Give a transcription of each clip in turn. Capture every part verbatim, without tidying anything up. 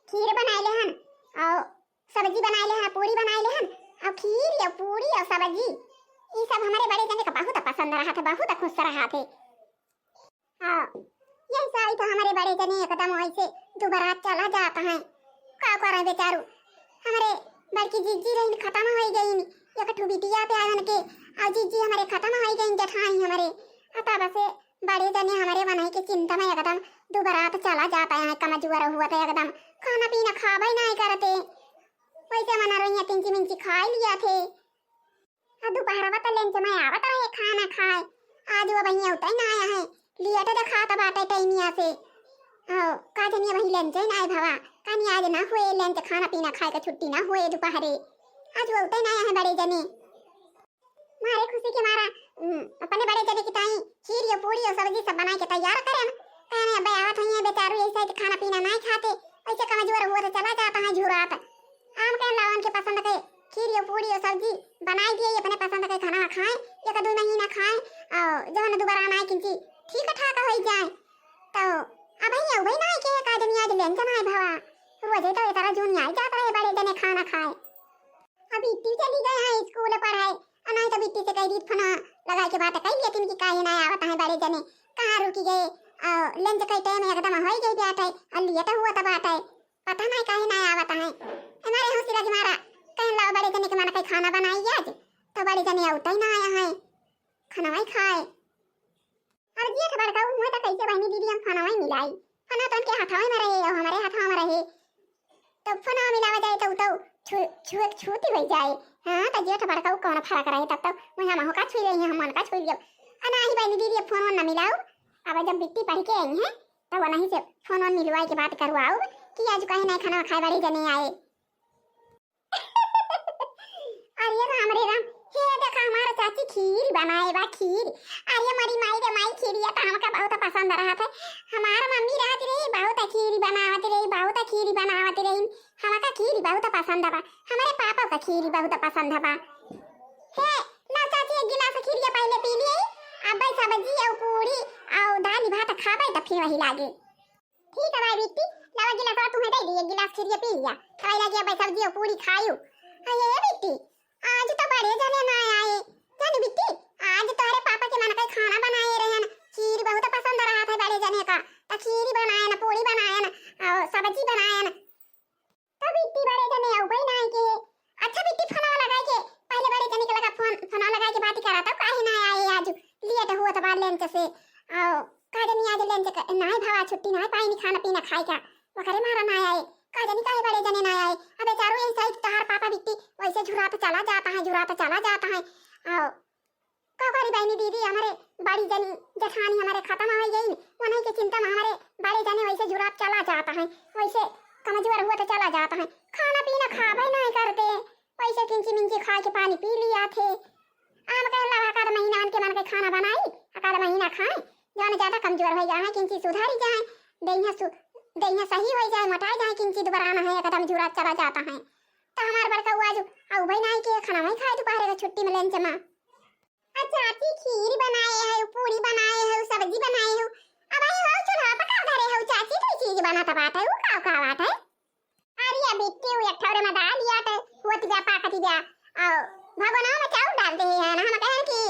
खीर बनाए ले हन, और सब्जी बनाए ले हन, पूड़ी बनाए ले हन, और खीर और पूड़ी और सब्जी, ई सब हमरे बड़े जने का बहुत पसंद रहत है, बहुत खुश रहत है। हाँ, यही साई तो हमरे बड़े जने एकदम वैसे दुबरात चला जात हैं। का करे बेचारू, हमरे बड़की जीजी रहिन, खतम होइ गइन, एक ठो बिटिया प्यारन के, और जीजी हमरे खतम होइ गइन, जेठाई हमरे। आ तब से बड़े जने हमरे मनई के चिंता में एकदम दुबरात चला जात हैं, कमजोर हुआ तो एकदम खाना पीना खाबे नाहीं करते। वैसे मना रोइया किंची मिंची खाए लिया थे। आ दुपहरवा त लंच में आवत रहे खाना खाए, आज वो भैया उतई ना आया है, लेट देखात बाटे टाइमिया से। आओ, का जनिया वही लंच ना आए भवा, कानी आज ना हुए लंच, खाना पीना खाए का छुट्टी ना हुए दुपहरे, आज वो उतई ना आया है बड़े जने। मारे खुशी के मारा, उम, अपने बड़े जने की ताई खीर या पूड़ी और सब्जी सब बनाए के तैयार करेन। कहने अबे आवत हइये बेचारू, ऐसे तो खाना पीना नाहीं खाते, ऐसे कमजोर हुआ तो चला जाता है झुरात। आम के लावन के पसंद के खीर या पूड़ी और सब्जी बनाए दिए, अपने पसंद के खाना खाए, एक दो महीना खाए, और जवन दोबारा ना किंची ठीक ठाक हो जाए। तो अब ही, अब ही ना के का जनी आज लंच ना है भवा, रोजे तो इतना जून आई जात रहे बड़े जने खाना खाए। अब बिट्टी चली गए हैं स्कूल पढ़ाए, आ नाहीं तो बिट्टी से कह दी, फोन लगाए के बात कह लिया कि काहे ना आवत हैं बड़े जने, कहाँ रुकी गए, आ, लंच के टाइम एकदम हो गई बात है, और लेट हुआ तो बात है, पता नहीं काहे ना आवत हैं। हमारे हौसला के मारा कहन लाओ बड़े जने के मन के खाना बनाई आज, तो बड़े जने आवते ही ना आया है, खाना वही खाए। अब जेठ बड़काऊ हुए तो कैसे बहनी दीदी हम फोनवा मिलाई, फोन तो उनके हाथवा में रहे और हमारे हाथवा में रहे, तो फोनवा मिलावा जाए तो, तो छू-, छू-, छूती हो जाए। हाँ, तो जेठ बड़काऊ कौन फर्क रहे, तब तो वही हम का छुई रही हैं, हम मन का छुई लियो। आ ना ही बहनी दीदी अब फोन ना मिलाऊ, अब जब बिट्टी पढ़ के आई हैं, तब वही से फोन मिलवाए के बात करवाऊ कि आज काहे नहीं खाना खाए बड़े जने आए। अरे राम रे राम, हे देखा हमारा चाची खीर बनाए बा, खीर। अरे मरी माई रे माई, खीरिया तो हमका बहुत पसंद रहत है। हमार मम्मी रहत रही, बहुत खीर बनावत रही, बहुत खीर बनावत रही। हमका खीर बहुत पसंद बा, हमारे पापा का खीर बहुत पसंद बा। हे ला चाची, एक गिलास खीरिया पहले पी लिए, अब सब्जी और पूड़ी और दाल भात खाबे तो फिर वही लागे। ठीक है भाई बिट्टी, लावा गिलासवा तुम्हें दे दी, एक गिलास खीरिया पी लिया। खाए लगे अब सब्जी और पूड़ी खायू। अरे ये बिट्टी, आज तो बड़े जने ना आए। जानी बिट्टी, आज तोहरे पापा के मन का खाना बनाए रहन, खीर बहुत पसंद रहा था बड़े जने का, तो खीर बनाए न, पूड़ी बनाए न, और सब्जी बनाए न। तो बिट्टी बड़े जने अउबे ना के। अच्छा बिट्टी, फोनवा लगाए के, पहले बड़े जने के लगा फोन, फोनवा लगाए के बात करा, तब काहे ना आए आज, लेट हुआ तो बार लंच से। आओ, का जनी आज लंच क-, ना भवा, छुट्टी ना पाई, खाना पीना खाए का, वकरे मारा ना आए, का जनी काहे बड़े जने ना आए। अबे चारू यही सही तोहार पापा बिट्टी वैसे झुरात चला जाता है, झुरात चला जाता है। आओ, का करी बहनी दीदी, हमारे बड़ी जनी जेठानी हमारे खत्म हो गई, उन्हीं के चिंता में हमारे बड़े जने वैसे जुराब चला जाता है, वैसे कमजोर हुआ तो चला जाता है, खाना पीना खाबे नहीं करते, वैसे किंची मिंची खा के पानी पी लिया थे। आम के अल्लाह एकाध महीना उनके मन के खाना बनाई, एकाध महीना खाए, जाने ज्यादा कमजोर हो जाए, किंची सुधारी जाए, देहिया सु-, देहिया सही हो जाए, मोटाई जाए, किंची दोबारा ना है, एकदम जुराब चला जाता है। तो हमारे बड़का हुआ जो, आ उभई नहीं के खाना वही खाए दोपहर के छुट्टी में लंच में। आ चाची खीर बनाए है, पूड़ी बनाए है, सब्जी बनाए है। अब आई हो चूल्हा पका धरे हो चाची, कई चीज बनत बात है, उ का का बात है? अरे बिट्टी, उ एक ठौरे में दाल याट होत बा, पाकत बा। आओ, भगोना में चाउर डाल दे है ना, हम कहन कि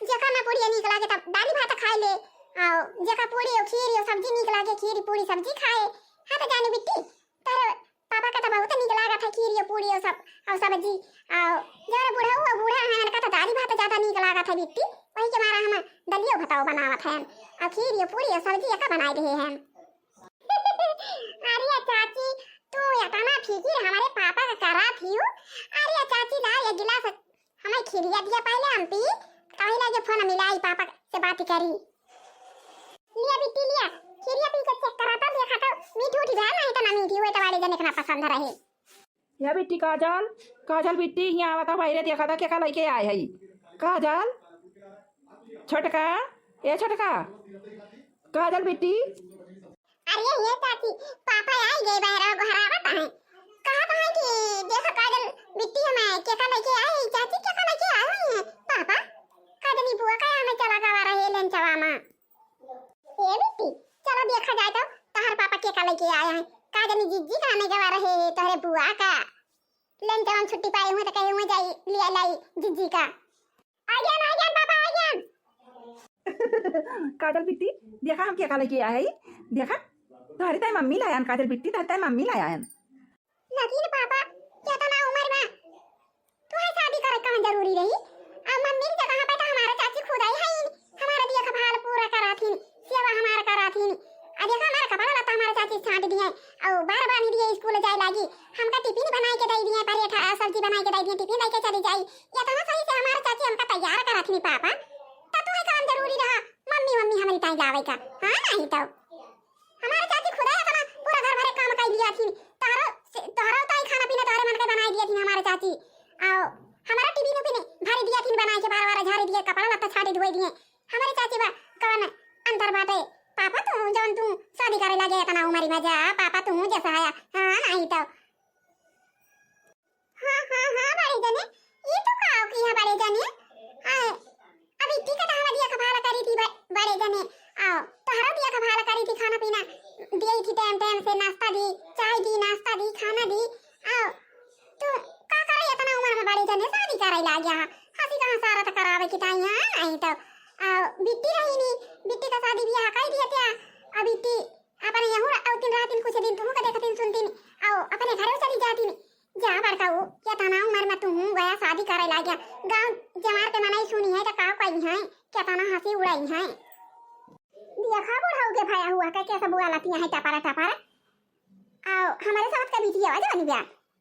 जेका ना पूड़ी नीक लागे तब दाली भात खाए ले। आओ, जेका पूड़ी और खीर और सब्जी नीक लागे, खीर पूड़ी सब्जी खाए। हाँ तो जानी बिट्टी, तोहरे पापा का तो बहुत नीक लागत है खीर, ये पूड़ी और सब, और सब्जी। और जरा बूढ़ा हुआ, बूढ़ा है, उनका तो दाली भात ज्यादा नीक लागत है बिट्टी, वही के मारा हम दलियो भताओ बनावत हैं। और खीर, ये पूड़ी और सब्जी एका बनाए रहे हैं। अरे चाची, तू इतना फिकिर हमारे पापा का करा थी हो। अरे चाची, ला एक गिलास हमें खीरिया दिया पहले हम पी, तही लगे फोन मिलाई पापा से बात करी। लिया बिट्टी लिया, खीरिया पी के चेक करा तो देखा तो मीठी उठी जाए, नहीं तो ना मीठी हुए तो बड़े जने के ना पसंद रहे। या बिट्टी काजल, काजल बिट्टी, यहाँ आवता बाहरे देखा था केका लइके आए है। काजल, छोटका, ए छोटका, काजल बिट्टी। अरे ये चाची, पापा आई गए बाहर, गोहरावत हैं। कहत हैं कि देखो काजल बिट्टी हमें केका लइके आई, चाची केका लइके आई हुई हैं। पापा, काजली बुआ का हमें चला गवा रहे लंचवा में। ए बिट्टी, चलो देखा जाए तो तोहर पापा केका लइके आए हैं। का जनी जिज्जी का आने गवा रहे तोहरे बुआ का। लेन जवन छुट्टी पाए हुए तो कहे हुए जाई लिया लाई जिज्जी का। आ गया, आ गया पापा, आ गया। काजल बिट्टी, देखा हम क्या का लेके आए हैं, देखा तोहरे ताई मम्मी लायन, काजल बिट्टी तोहरे ताई मम्मी लायन। लेकिन पापा, केतना उमर बा? तोहे शादी करे कौन जरूरी रही? आ मम्मी के जगह पे तो हमारे चाची खुद आई है, हमारे दिया का भाल पूरा कराथिन, सेवा हमार कराथिन। आ देखा हमारे कपड़ा लत्ता हमारे चाची छांट दिए, और बार बानी दिए स्कूल जाए लागी, हमका टिफिन बनाए के दे दिए, परेठा सब्जी बनाए के दे दिए, टिफिन लेके चली जाई। इतना सही से हमारे चाची हमका तैयार कराथिन पापा, तो तोहे कौन जरूरी रहा मम्मी मम्मी हमारी ताई लावे का? हाँ नहीं तो। हमारे चाची खुदा इतना पूरा घर भरे काम कर दिया थी, तोहरो से, तोहरो ताई खाना पीना तोहरे मन के बनाई दिया थी हमारे चाची। आओ, हमारा टिफिन उफिन भरी दिया थी बनाई के, बार बार झाड़ी दिए, कपड़ा लत्ता छाड़ी धोई दिए। हमारे चाची बा कौन अंतर बाटे? पापा तू जौन तू शादी करे लगे इतना उम्र में जा, पापा तू जैसा आया, हाँ नहीं तो। हाँ, हाँ, हाँ, बड़े जने, ई तो का की है बड़े जने? हाँ, अब इतनी का तो हमार दिया का भाला करी थी ब-, बड़े जने, आओ, तोहरो दिया का भाला करी थी, खाना पीना दिए थी, टाइम टाइम से नाश्ता दी, चाय दी, नाश्ता दी, खाना दी, आओ, तू का करे इतना उम्र में बड़े जने शादी करे ला गया, हंसी कहाँ सारा तो करावे की ताई, हाँ, नहीं तो, आओ, बिट्टी रही नी, बिट्टी का शादी ब्याह कर दिया क्या? अब बिट्टी अपने यहू अउतिन रहतिन कुछ दिन तुहू का देखतिन सुनतिन, आओ अपने घरे चली जातिन। जा बड़काऊ, केतना उमर में तुहू गया शादी करे लाग्या। गाँव जमार के मनई सुनी है तो का कही है, केतना हंसी उड़ाई है। देखा बुढ़ऊ के भया हुआ के कैसे बुआ लतिया है टपर टपर। आओ हमारे साथ का बिटिया जवानी ब्या।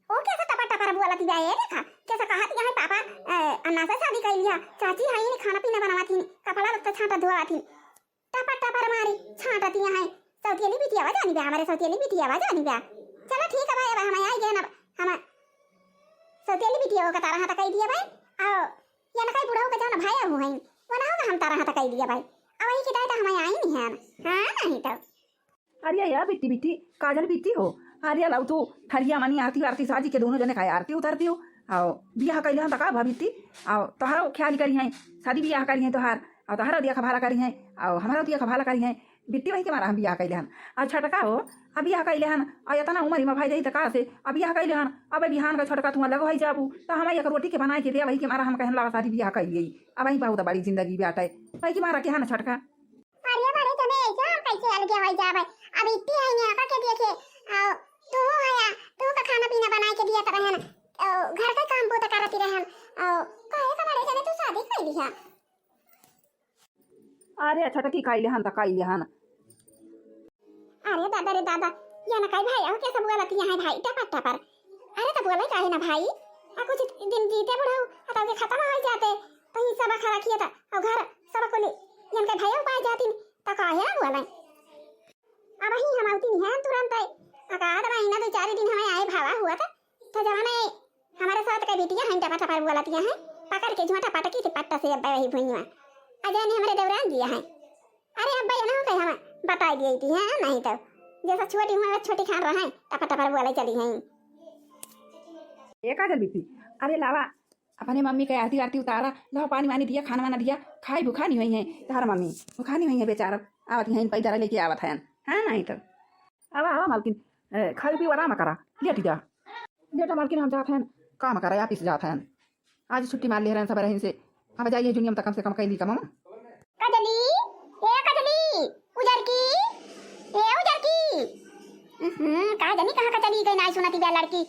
ओ कैसे टपर टपर बुआ लतिया है देखा, कैसे कहतिया है पापा, ए, अन्ना से शादी कर लिया, चाची है नहीं खाना पीना बनवाती, कपड़ा लत्ता छांटा धोवाती। टपर टपर मारी छांटतिया है। सौतियली बिटिया बा जानी बा, हमारे सौतियली बिटिया बा जानी बा। चलो ठीक है भाई, अब हम आई गए ना, हम सौतियली बिटिया का तारा हाथ कह दिया भाई। आओ, या ना कहीं बुढ़ऊ का जाना भाई हूँ है, वो ना होगा हम तारा हाथ कह दिया भाई। अब वही की दाई तो हम आई नहीं है ना। हाँ, नहीं तो। अरे या बिट्टी बिट्टी, काजल बिट्टी हो। अरे लाओ तू थरिया मनी आरती आरती साजी के दोनों जने खाए आरती उतार दियो। आओ, बियाह कैले हन त का भा बिट्टी? आओ, तोहरो ख्याल करी हैं, शादी बियाह करी हैं तोहार, आओ तोहरो दिया खभाला करी हैं, आओ हमारो दिया खभाला करी हैं। बिट्टी वही के मारा हम बियाह कैले हन। आ छटका हो, अब बियाह कैले हन, आ इतना उम्र में भाई जाई त का से, अब बियाह कैले हन, अब बिहान का छटका तू अलग हो जाबू, त हम एक रोटी के बनाए के दे, वही के मारा हम कहन लगा शादी बियाह कैले। अब वही बहुत बड़ी जिंदगी बाटे, वही के मारा के हन छटका। अरे बड़े जने, ऐसे हम कैसे अलगे हो जाबे? अब इतनी है यहाँ का के देखे, आओ, तू है या, तू का खाना पीना बनाए के दिया रहन, आओ, घर का काम पोता करती रहन, आओ, कहे का बड़े जने तू शादी कर लिया? अरे छटकी कैले हन त कैले हन। अरे दादा रे दादा, या ना कई भाई, आओ कैसे बुआ लतिया है भाई, टपर टपर। अरे तो बोले काहे ना भाई, आ कुछ दिन जीते बुढ़ऊ, आ तो के खत्म हो जाते, तो ही सब खा रखिए था, और घर सब को ले, यन के भाई पाए जाती, तो काहे ना बोले? अब ही हम आती नहीं है तुरंत है, अकाध महीना दो चार दिन हमें आए भावा हुआ था, तो जवान है हमारे साथ के बिटिया हैं टपा टपा बोलतिया हैं, पकड़ के झोंटा पटकी से पट्टा से अब वही भुइया। अजय ने हमारे दौरान दिया है। अरे अब भाई ना कहीं हम बता दिए थी, हाँ, नहीं तो जैसा छोटी हुआ वैसा छोटी खान रहे, टपा टपा बोले चली हैं। ए काजल बिट्टी, अरे लावा, अपने मम्मी के आरती आरती उतारा, लाओ पानी वानी दिया, खाना वाना दिया, खाई भुखानी हुई है तार मम्मी, भुखानी हुई है बेचारा, आवत हैं पैदल लेके आवत हैं, हाँ, नहीं तो। आवा, आवा मालकिन, ए, खाई पी आराम करा, लेट जा। बेटा मालकिन हम जात हैं, काम करे, ऑफिस जात हैं। आज छुट्टी मार ले रहन सब रहन से। अब जाइए जुनियम त कम से कम कैली कमावा। कजली, ए कजली, उजर की, ए उजर की। हम्म, का जनी कहाँ का चली गई, ना सुनती बे लड़की।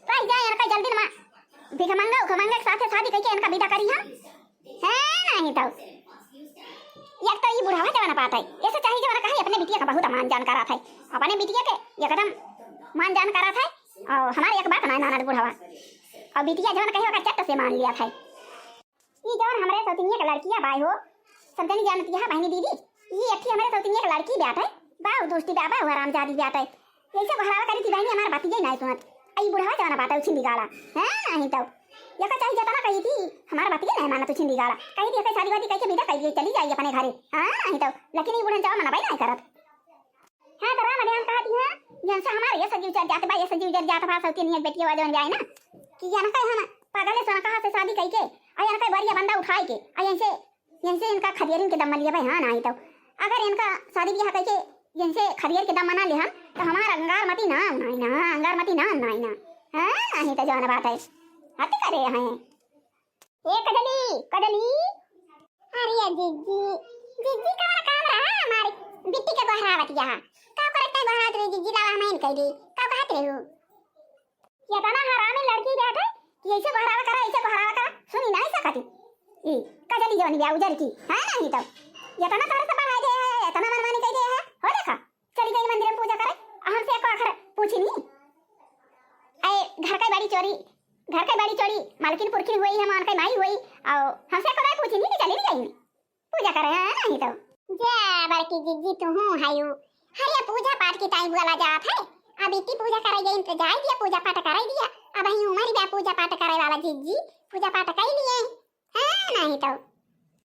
रह जाए इनका जल्दी नमा। भिखमंगा उखमंगा के साथे शादी करके इनका विदा करी हम। हैं, नहीं तो। एक तो ई बुढ़ावा जवान बात है। ऐसे चाही जवान कहे अपने बिटिया का बहुत मान जान करात है। अपने बिटिया के एकदम मान जान करात है। और हमारे एक बात ना मानत बुढ़ावा। और बिटिया जवान कहे ओकर चट से मान लिया था। ई जवान हमरे सौतिनिया के लड़किया बाय हो। सब जनी जानती है बहनी दीदी। ई अठी हमरे सौतिनिया के लड़की बात है। बाऊ दोस्ती बा, बाऊ हरामजादी बात है। यही सब हरावा करी थी बहनी, हमार बतिया नहीं सुनत। आई बुढ़ावा जवान बात है, उछिन बिगाड़ा। हैं, नहीं तो। ये का चाही जतना कही थी, हमार बतिया नहीं मानत, उछिन बिगाड़ा। कही थी, "एके शादी वादी कही के विदा कही चली जाई अपने घरे।" हाँ, नहीं तो। लेकिन ये बुढ़न चावा मना भाई नहीं करत। हाँ, तो राम ध्यान कहा थी, हाँ, जन से हमारे ये सजीव चल जाते बा, ये सजीव चल जाते बा, सबके नियत बेटिया वाले बन जाए ना। कि ये ना कहे हम पागल है, सोना कहाँ से शादी कही के, और ये ना कहे बरिया बंदा उठाए के, और इनसे, इनसे इनका खदेरिन के दम लिया भाई, हाँ, नहीं तो। अगर इनका शादी ब्याह कही के जिनसे खदेर के दम मना लेहन, तो हमार अंगार मती नाम नाई ना, अंगार मती नाम नाई ना। हाँ, नहीं तो जौन बात है, हद करे हैं। ए कजली, कजली। अरे जिज्जी, जिज्जी का काम रहा हमारे बिट्टी के गोहरावत यहाँ। का करत है गोहरावत रही जिज्जी, लावा हम इन कह दी। का कहत रहे हो? ये तना हरामी लड़की बैठे कि ऐसे गोहरावा करा, ऐसे गोहरावा करा, सुनी नहीं सकती। ई कजली जौन बिया उजर की, है नहीं तो। ये तना तरह से बढ़ाई दे है, ये तना मनमानी कह दे है। हो देखा, चली गई मंदिर में पूजा करे, आ हमसे एको आखर पूछी नहीं। ए, घर का बड़ी चोरी, घर का बड़ी चोरी, मालकिन पुरखिन हुई, हम उनका माई हुई, और हमसे एको बार पूछी नहीं कि चली नहीं गई पूजा करे, है नहीं तो। जा बड़की जिज्जी तू हूँ हायू, हरिया पूजा पाठ की टाइम वाला जात है, अब इतनी पूजा करे गई तो जाए दिया, पूजा पाठ करे दिया। अब ही उमर बा पूजा पाठ करे वाला जिज्जी, पूजा पाठ कर लिए। हाँ, नहीं तो।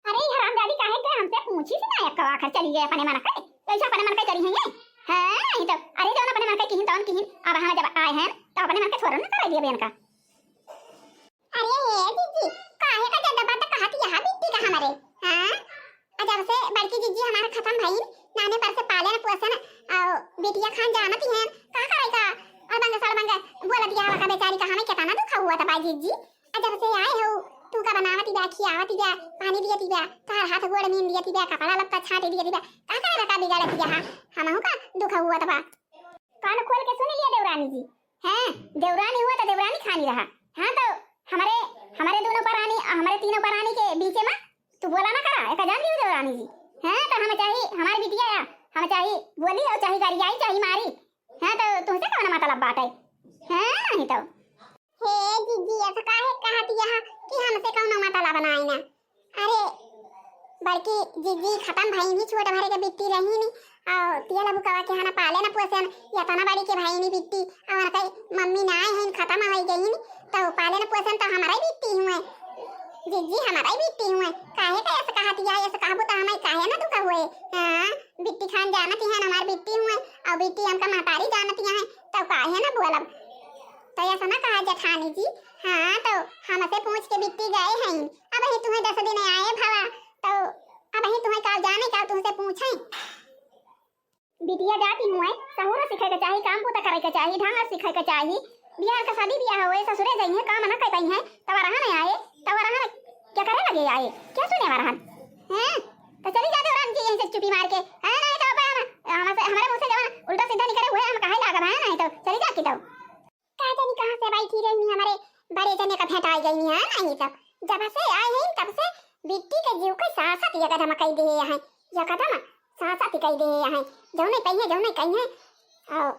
अरे, ई हरामजादी काहे के हमसे पूछी से ना, एक आखर चली गई अपने मन के। कैसे अपने मन के चली हैं ये? हाँ, नहीं तो। अरे, जौन अपने मन के किहिन, तौन किहिन। अब हम जब आए हैं, तो अपने मन के छोड़ो ना कराई दिए बहन का। अरे, हे दीदी, काहे का ज्यादा बात कहत यहाँ बिट्टी का हमारे? हाँ? आ जब से बड़की जिज्जी हमार खत्म भई, नाने पर से पाले न पोसे न, और बिटिया खान जानत ही हैं, का करे का? और बंग सड़ बंग बोल दिया हवा का बेचारी का, हमें कितना दुख हुआ था बा जिज्जी। आ जब से आए हो, तू का बनावत बा, खियावत बा, पानी दियत बा, तोहर हाथ गोड़ मीन दियत बा, कपड़ा लत्ता छाट दियत बा, का करे का बिगाड़त बा? हाँ, हमहू का दुख हुआ था बा। कान खोल के सुन लिया देवरानी जी। हैं, देवरानी हुआ तो देवरानी खानी रहा। हाँ, तो हमारे, हमारे दोनों परानी, हमारे तीनों परानी के बीचे में तू बोला ना करा, एक जान लियो देवरानी जी। हैं, तो हमें चाही हमारी बिटिया या, हमें चाही बोली और चाही गरियाई, चाही मारी। हैं, तो तुमसे कौन मतलब बात है? हैं, नहीं तो। हे जिज्जी, ऐसा काहे कहत यहाँ कि हमसे कौनो मतलब नाई ना? अरे, बड़की जिज्जी खत्म भई नी, छोट भरे के बिट्टी रही नी, और तिया लबुकवा के हना पाले न पोसन, यतना बड़ी के भई नी बिट्टी, और कई मम्मी ना आए हैं, खत्म हो गई नी, तो पाले न पोसन तो हमारा ही बिट्टी हुए, जिज्जी हमारा ही बिट्टी हुए, काहे का ऐसा कहत या, ऐसा कहबो तो हमें काहे ना दुख हुए? हाँ, बिट्टी खान जानत हैं, हमार बिट्टी हुए, और बिट्टी हमका महतारी जानत हैं, तो काहे ना बोलब? तो ऐसा ना कहा जेठानी जी, हाँ, तो हमसे पूछ के बिट्टी गए हैं, अब ही तुम्हें दस दिन आए भवा, तो अब ही तुम्हें का जाने का तुमसे पूछे। बिटिया जाती हुए, सहूर सीखे के चाही, काम पूता करे के चाही, ढंग सीखे के चाही। बिहार का शादी बियाह हुए, ससुरे गई है, काम ना कर पाई है, तब रहा नहीं आए, तब रहा क्या करे लगे आए, क्या सुने वाला हन? हैं? तो चली जाते राम जी यहीं से चुपी मार के, हैं? नहीं तो अब हम, हमसे, हमारे मुँह से जवन उल्टा सीधा निकले हुए, हम काहे लागब, हैं? नहीं तो चली जा की तो। का जानी कहाँ से बैठी रही हमारे बड़े जने का भेंटाई गई है, नहीं तो जब से आए हैं तब से बिट्टी के जीव के सासत ये कदम कई दिए हैं, ये कदम सासत कई दिए हैं, जौने कही है, जौने कही है, और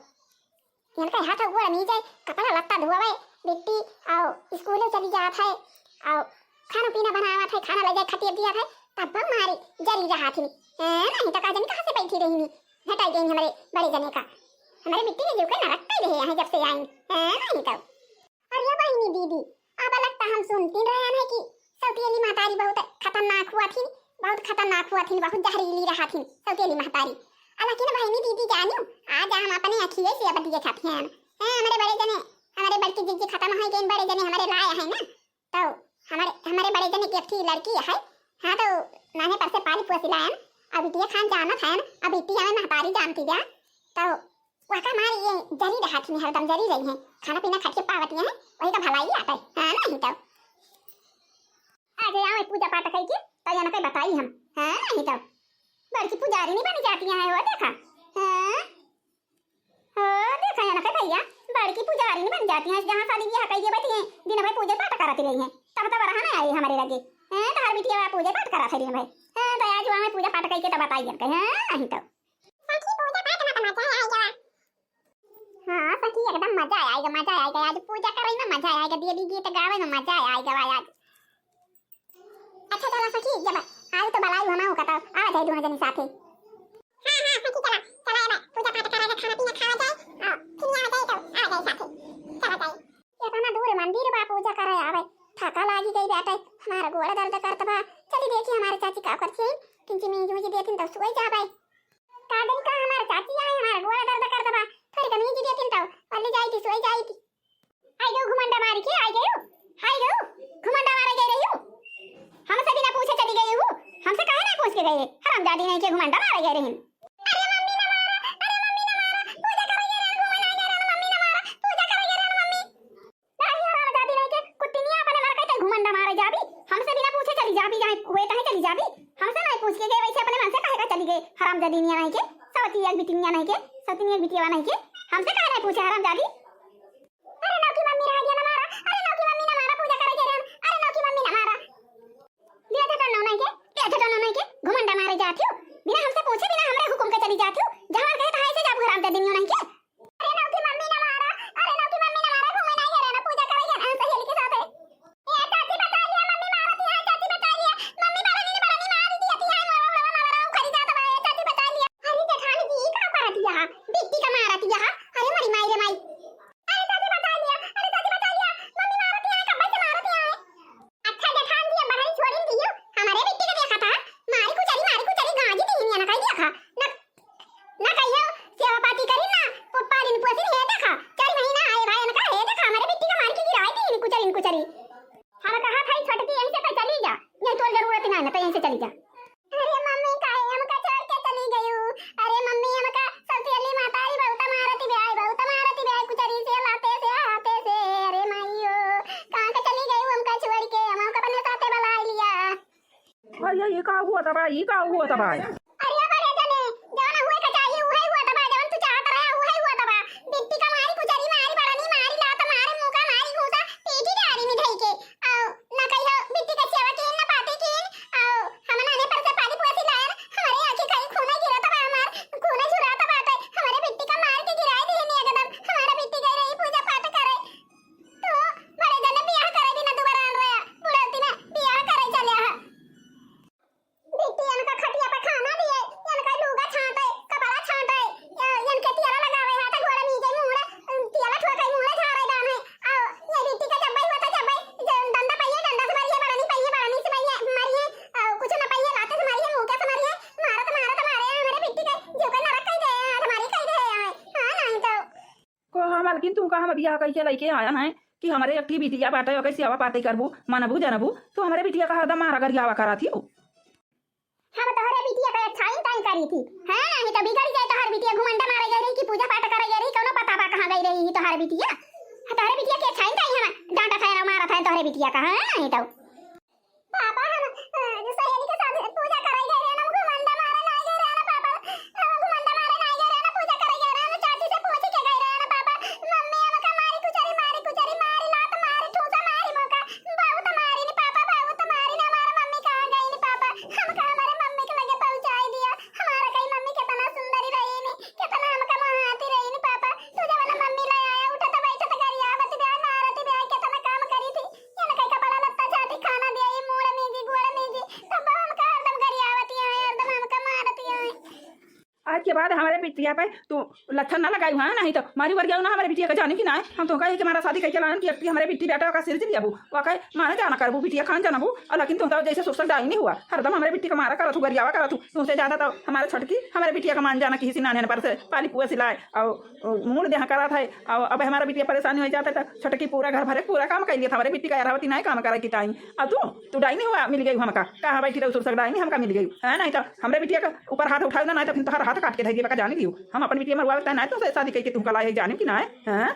इनका हाथ गोड़ मीजे, कपड़ा लत्ता धोवे, बिट्टी, और स्कूले चली जात है, और खाना पीना बनावत है, खाना ले जाए खटिया दिया है, तब मारी जरी रहा थी। ए, नहीं तो का जानी कहाँ से बैठी रही, भेंटाई गई हमारे बड़े जने का। हमारे बिट्टी के जीव के नरक कई दिए हैं जब से आई। ए, नहीं तो। अरे बहिनी दीदी, अब लगता हम सुनती रहे हैं कि सौतेली महतारी बहुत खतरनाक हुआ थी, बहुत खतरनाक हुआ थी, बहुत जहरीली रहा थी सौतेली महतारी। आ लेकिन बहिनी दीदी जानियो, आज हम अपने अखिए से अब देखे हैं। हैं, हमारे बड़े जने, हमारे बड़की जिज्जी खत्म हो गई, बड़े जने हमारे लाए हैं ना, तो हमारे, हमारे बड़े जने की एक ठे लड़की है, हाँ, तो नाने पर से पाली पोसी लाए हैं, अब बिटिया खान जानत है, अब बिटिया में महतारी जानती जा, तो वका मारी ये जरी रहत ही हरदम जरी रही है, खाना पीना खटिए पावत है, वही का भलाई आता है, हाँ, नहीं तो। आज आवे पूजा पाठ कई के, तो यहाँ पे बताई हम, हाँ, नहीं तो। बड़की पुजारी नहीं बनी जाती है, वो देखा, हाँ, ओ देखा यहाँ पे भैया, बड़की पुजारी नहीं बन जाती है, जहाँ शादी ब्याह कई के बैठी है, दिन भर पूजा पाठ करती रही है, तब तब रहा नहीं आई हमारे लगे, हैं, तो हर बिटिया पूजा पाठ करत है दिन भर, हैं, तो आज वहाँ पूजा पाठ कई के तब बताई हमके, हाँ, नहीं तो। सखी पूजा पाठ में तो मजा आएगा। हाँ सखी, एकदम मजा आएगा, मजा आएगा। आज पूजा करे में मजा आएगा, देवी गीत गावे में मजा आएगा भाई आज। अच्छा चला सखी, जब आज तो बलाई होना होगा तब आ जाए दोनों जनी साथे। हाँ हाँ सखी, चला चला, अब पूजा पाठ करा के खाना पीना खावा जाए और फिर आ जाए तो आ जाए साथे, चला जाए। इतना दूर मंदिर बा, पूजा करे आवे, थका लागी गई बाटे, हमारा गोड़ दर्द करत बा। चली देखी हमारे चाची का करती है, किंची मींज मुझे देती तो सोई जावे। का दिन का हमार चाची आए, हमार गोड़ दर्द करत बा। थोड़ी कमी जी देतिन तो, पल्ली जाई थी, सोई जाई थी। आई गयो घुमंडा मार के, आई गयो, आई गयो, घुमंडा मारे गए रही हूँ। हमसे बिना पूछे चली गई हूँ, हमसे काहे ना पूछ के गए? हरामजादी नहीं के घुमंडा मारे गए रही। अरे मम्मी ना मारो, सौतिनिया नहीं के, सौतिनिया बिटिनिया नहीं के, सौतिनिया बिटिया नहीं के, हमसे काहे नहीं पूछे हरामजादी? अरे नौकी मम्मी रहा गया ना मारा, अरे नौकी मम्मी ना मारा, पूजा करे गए रहन, अरे नौकी मम्मी ना मारा। ले झटन नहीं के, ले झटन नहीं के, घुमंडा मारे जाती हो, बिना हमसे पूछे, बिना हमरे हुकुम के चली जाती हो, जहाँ कहे तहाँ ऐसे जाबू हरामजादी नहीं के। अरे नौकी मम्मी ना मारा, अरे नौकी मम्मी ना मारा, घूमे नहीं गए रहन, पूजा करे गए रहन सहेली के साथ है। ए चाची बचा लिया, मम्मी मारत है, चाची बचा लिया, मम्मी बड़ा नहीं, बड़ा नहीं मार दिया, दिया है, मारा, मारा, मारा, मारा, उखड़ी जात बा, ए चाची बचा लिया। अरे जेठानी जी, ई का करत हिया? बिट्टी का मारत हिया? अरे मरी माई रे माई। अरे चाची बचा लिया, अरे चाची बचा लिया, मम्मी मारत है, कब्बे से मारत है। अच्छा जेठान जी, अब बहरी छोड़िन दियो, हमारे बिट्टी का देखा था, मारी कुचरी, मारी कुचरी, गाजी दी हिया ना कह दिया खा, ना, ना कहियो, सेवा पाती करी ना, पो-, पालिन पोसिन है देखा, चार महीना आए भाई इनका है देखा, हमारे बिट्टी का मार के गिराई दी कुचरी, कुचरी। हम कहा था छोटकी यहीं से तो चली जा, यहीं तोर जरूरत ना है ना तो यहीं से चली जा। अरे मम्मी काहे हमका छोड़ के चली गयू? अरे मम्मी हमका सौतेली मातारी बहुत मारती ब्याय, बहुत मारती ब्याय, कुचरी से, लाते से, हाथे से। अरे माइयो, कहाँ के चली गयू हमका छोड़ के? हम हमका अपने साथे बुला लिया। अरे ये का हुआ तबा, ये का हुआ तबा? अरे बड़े जने, जवन हुए का चाहिए उहे हुआ तबा, जवन तू चाहत रहा उहे हुआ तबा। बिट्टी का मारी कुचरी मारी, बड़नी मारी, लात मारे, मुका मारी, घूसा, पीटी डारी में धई के। आओ, ना कहियो बिट्टी का सेवा कीन, ना पाती कीन। आओ, हम नाने पर से पाली पोसी लायन, हमारे आँखी खाई खून गिरत बा हमार, खून झुरात बाटे, हमारे बिट्टी का मार के गिराई दिहनी एकदम, हमारा बिट्टी गई रही पूजा पाठ करे। तो बड़े जने बियाह करे भी ना दोबारा आन रहा, बुढ़ौती में बियाह करे चले हा। बिट्टी इनका खटिया पे खाना दिए, इनका लूगा छांटे, कपड़ा छांटे, अ, इनके तियाला लगावे, हाथ गोड़ मीजे, मुंह, अ, तियाला ठोके, मुंह झारे दाने। अ, ये बिट्टी का जब्बई होता, जब्बई, ज-, डंडा पाइए, डंडा से मारिए, बड़नी पाइए, बड़नी से मारिए, मारिए, अ, कुछ न पाइए, लाते से मारिए, मुंह के से मारिए, मारत, मारत मारे, हमारे बिट्टी के जीव के नरक कह दे, आज हमारी कह दे, हाँ, नहीं तो। कहा मलकिन, तू का हम बियाह कइके लइके आयन है कि हमरे एक ठी बिटिया बाटे, ओके सेवा पाती करबू, मनबू जनबू, तू हमरे बिटिया का हरदम मारा गरियावा करत हियो। हम तोहरे बिटिया का अच्छाई ताई करी थी, हाँ, नहीं तो बिगड़ जाए तोहर बिटिया, घुमंडा मारे गई रही कि पूजा पाठ करे गई रही, कौनो पता बा कहाँ गई रही तोहर बिटिया? तोहरे बिटिया के अच्छाई ताई हम डांटत है, मारत है तोहरे बिटिया का, हाँ, नहीं तो। पापा, हम, अ, सहेली के साथ पूजा करे गए रहे ना, घुमंडा मारे ना गए रहे ना पापा, हम घुमंडा मारे ना गए रहे ना, पूजा करे गए रहे ना, चाची से पूछ के गए रहे ना पापा। मम्मी हमका मारी कुचरी, मारी कुचरी, मारी लात मारी, ठूसा मारी मोका, बहुत मारी नी पापा, बहुत मारी नी। हमारा मम्मी कहाँ गई नी पापा? हमका हमारे मम्मी के लगे पहुँचाई दिया। हमारा कहीं मम्मी कितना सुंदरी रही नी, कितना हमका मोहाती रही नी पापा। तू जवन मम्मी ले आया, उठत बैठत गरियावत ब्याय, मारत ब्याय, कितना काम करी थी। इनके कपड़ा लत्ता छाटी, खाना दिया, ये मुड़ मीजी, गोड़ मीजी, तब हमका हरदम गरियावती है, हरदम हमका मारती है। आज के बाद हमारे बिटिया पे तू लत्थन ना लगाई, हाँ, नहीं तो मारी वर गया ना हमारे बिटिया का, जाने की ना है। हम तो कहे कि हमारा शादी कइके लानन कि एक हमरे बिट्टी बेटा का सिर जी लियाबू, ओके मारे जाना करबू, बिटिया खान जानबू, और लेकिन तू तो जैसे सुरसक डाई नहीं हुआ, हरदम हमारे बिट्टी का मारा करत हूँ, गरियावा करत हूँ, तुमसे ज्यादा तो हमारे छोटकी हमारे बिटिया का मान जाना कि हिसी नाने पर से पाली पुआ सिलाए, और मूड़ देहा करत है, और अब हमारा बिटिया परेशानी हो जाता है, तो छोटकी पूरा घर भरे पूरा काम कर लिया था, हमारे बिट्टी का यारावती नहीं काम करे की टाइम। अब तू, तू डाइनी हुआ मिल गई हमका, कहाँ बैठी रहू सुरसक डाइनी हमका मिल गई, है नहीं तो हमरे बिटिया का ऊपर हाथ उठाऊ ना, नहीं तो फिर तोहर हाथ काट के धर दिए, बका जानी लियो, हम अपन बिटिया मरवा लगता है, नहीं तो से शादी करके तुमका लाए जाने की ना है, हैं?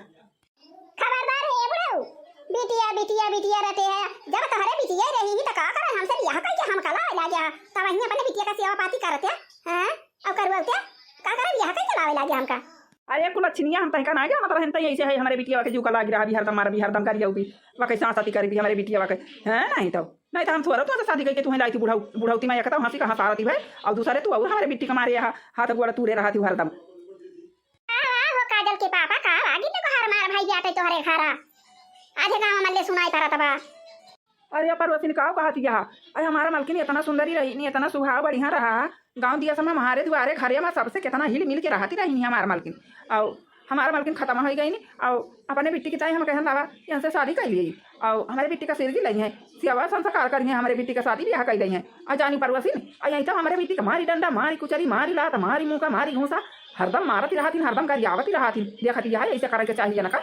खबरदार है ये बुढ़ऊ, बिटिया, बिटिया, बिटिया रहते हैं, जब तोहरे बिटिया रही ही तो का करे, हमसे बियाह करके हमका लावे लागे, तब वहीं अपने बिटिया का सेवा पाती करते हैं, और करवाते, का करे बियाह करके लावे लागे हमका? अरे कुलच्छिनिया, हम तहिका ना जानत रहन, तई ऐसे है हमरे बिटिया के जीव का लागी रहा भी हरदम, मारा भी हरदम, गरिया भी, वा कैसे साथी करी भी हमरे बिटिया के, हैं? नहीं तो, नहीं तो हम थोड़ा तो शादी करके तुम्हें लाई थी बुढ़ऊ, बुढ़ौती में एक तो हंसी का हंसारती भाई, और दूसरे तू और हमारे बिट्टी का मारे यहाँ हाथ गोड़ तूरे रहा थी हरदम। आहो, आहो, काजल के पापा, का लागी तो हर मार भाई जाते तोहरे घरा। आधे गाँव मल्ले सुनाई परत बा। अरे पड़ोसिन, का कहत यह? अरे हमारा मलकिन इतना सुंदरी रही नी, इतना सुभाव बढ़िया रहा। गाँव दिया समय हमारे दुआरे घरे में सबसे कितना हिल मिल के रहती रही नी हमार मलकिन। और हमार मलकिन खत्म हो गई नी, और अपने बिट्टी की ताई हम कहन लावा, इनसे शादी कर लिए। और हमारे बिट्टी का सिर जी लई है, सेवा संस्कार करी है, हमारे बिट्टी का शादी ब्याह कर गई है। और जानी पड़ोसिन, और यही तो हमारे बिट्टी का मारी डंडा, मारी कुचरी, मारी लात, मारी मुका, मारी घूसा, हरदम मारती रहती, हरदम गरियावती रहती। देखती है, ऐसे करे के चाहिए ना का?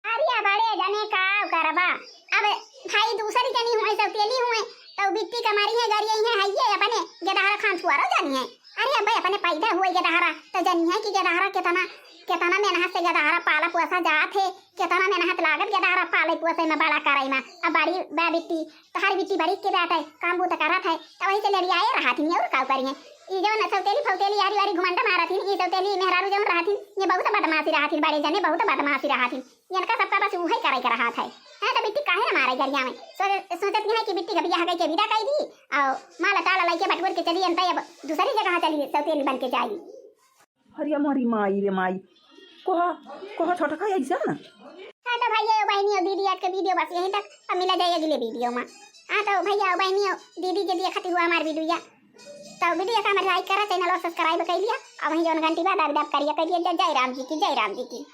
अरे बड़े जने का करबा, अब भाई दूसरी जनी हुए, सौतेली हुए, तो बिट्टी का मारी है, गरिया है, है ये अपने गेदहरा खान छुआरो जानी है। अरे अब अपने पैदा हुए गेदहरा, तो जानी है कि गेदहरा कितना, कितना मेहनत से गेदहरा पाला पोसा जात है, कितना मेहनत लागत गेदहरा पाले पोसे में, बड़ा करे में। अब बड़ी बा बिट्टी, तोहर बिट्टी बड़ी के बाटे, काम बूता करत है, तो वहीं से लड़ियाए रहत ही, और का करिए? ई जवन सौतेली फौतेली यारी वारी घुमंडा मारत हिन, ई सौतेली मेहरारू जवन रहत हिन, ये बहुत बदमाशी रहत हिन, बड़े जने बहुत बदमाशी रहत हिन। इनका सबका बस उहै करे के रहत है। हैं, तो बिट्टी काहे ना मारे गरिया में? सोच-, सोचत है कि बिट्टी का बियाह कइके विदा कइ दी, और माला टाला लइके बटुर के चली अनतै, अब दूसरी जगह चली सौतेली बन के जाई। अरे मोरी माई रे माई, कोहा, कोहा छोटका ऐसा ना। हाँ तो भैया, बहनी और दीदी, आज के video बस यहीं तक। अब मिला जाए अगले video में। हाँ तो भैया, बहनी और दीदी, जे देखत हुआ हमार video या, तो video का हमारे like करा, channel और subscribe कर लिया, और वहीं जौन घंटी बा दाब दाब करिया, करिए। जय जय राम जी की, जय राम जी की।